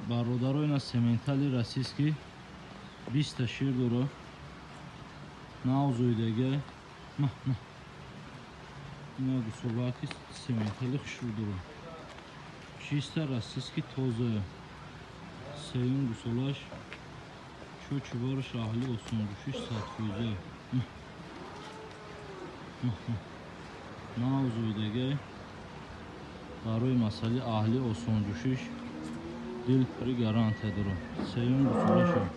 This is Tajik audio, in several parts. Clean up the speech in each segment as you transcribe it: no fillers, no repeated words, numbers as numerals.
Бародаро, ина сементали российский 20 шир дора. Нав зоидага. Ма, ма. Ина гусолаки сементали хушрӯ дора. Чисто российский тоза. Сеюм гусолаш чӯчи бараш аҳли осонҷӯшиш 100%. Нав зоидага. Барои масъалаи аҳли осонҷӯшиш дил пури гарантия дорад. Сеюм гусолаша.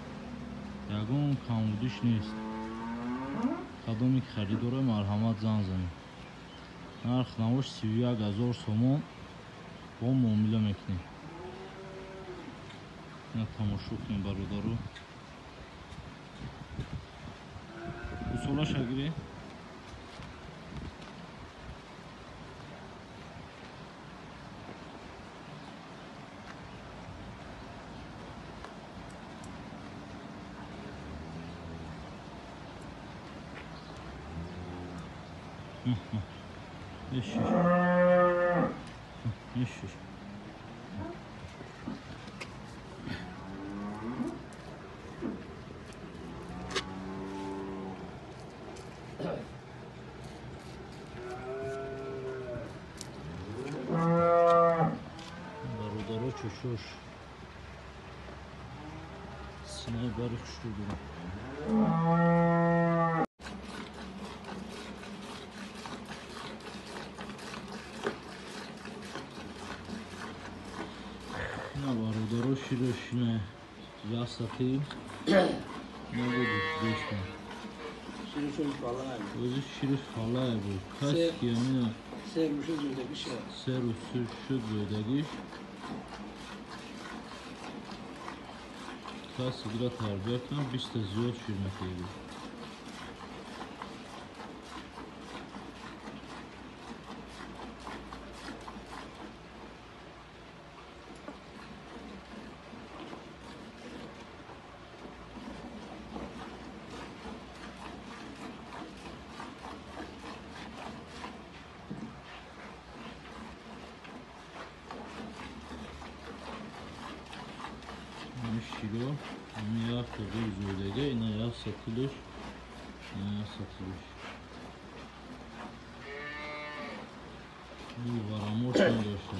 Ягон камбудиш нест. Кадоме ки харидора, марҳамат, занг занед. Нарх навош 31 000 сомон, бо муомила мекунем. Ина тамошо кунем, бародаро. Гусолаша гире. Иш, иш. Иш. Бародаро, чӯшош. Синаи бари хушрӯ дорам. На, бародаро, широшина ясати набуд дӯстон. Ширишон фалай. Ози шириш фалай буд. Кас ки амина се рӯз шуд зоидагиш. 3 рӯз шуд зоидагиш. Каси гира тарбия кунам, 20 зиёд шир метиҳад. Широ ами як қадр зоидага, ина як сатилиш, ина як сатилиш. Ин варамош надошта.